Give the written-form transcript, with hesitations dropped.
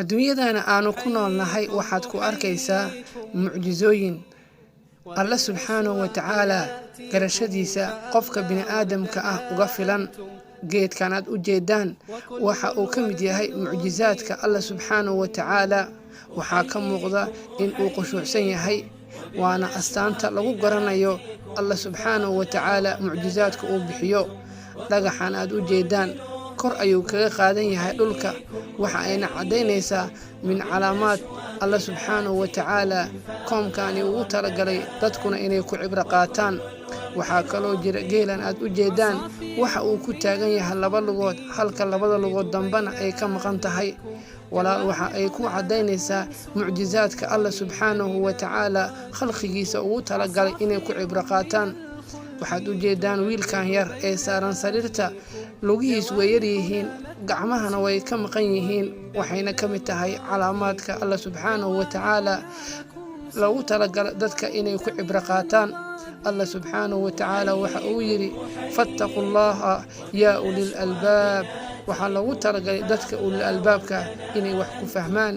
Adduunyadana aanu ku noolnahay waxaad ku arkaysaa mucjisooyin Alle subxaanahu wa tacaalaa garashadiisa qofka bini'aadamka ah uga filan. Geedkan aad u jeedaan waxa uu ka mid yahay mucjisaadka Alle subxaanahu wa tacaalaa. Waxaa ka muuqda in uu khushuucsan yahay, waana astaanta lagu garanayo Alle subxaanahu wa tacaalaa mucjisaadka uu bixiyo. Dhagaxan aad u jeedaan kor ayuu kaga qaadan yahay dhulka, waxa ayna caddaynaysaa min calaamaad Alle subxaanahu wa tacaalaa koomkani ugu talagalay dadkuna inay ku cibro qaataan. Waxaa kaloo jira geelan aad u jeedaan, waxa uu ku taagan yahay laba lugood, halka labada lugood dambena ay ka maqan tahay. Walaal, waxa ay ku caddaynaysaa mucjisaadka Alle subxaanahu wa tacaalaa khalqigiisa ugu talagalay inay ku cibro qaataan. Waxaad u jeedaan wiilkan yar ee saaran sariirta, lugihiis way yaryihiin, gacmahana way ka maqan yihiin, waxayna ka mid tahay calaamaadka Alle subxaanahu wa tacaalaa loogu talagala dadka inay ku cibro qaataan. Allah subxaanahu wa tacaala waxa uu yidhi: "فاتقوا الله يا أولي الألباب." Waxaa loogu talagalay dadka ulil albaabka inay wax ku fahmaan.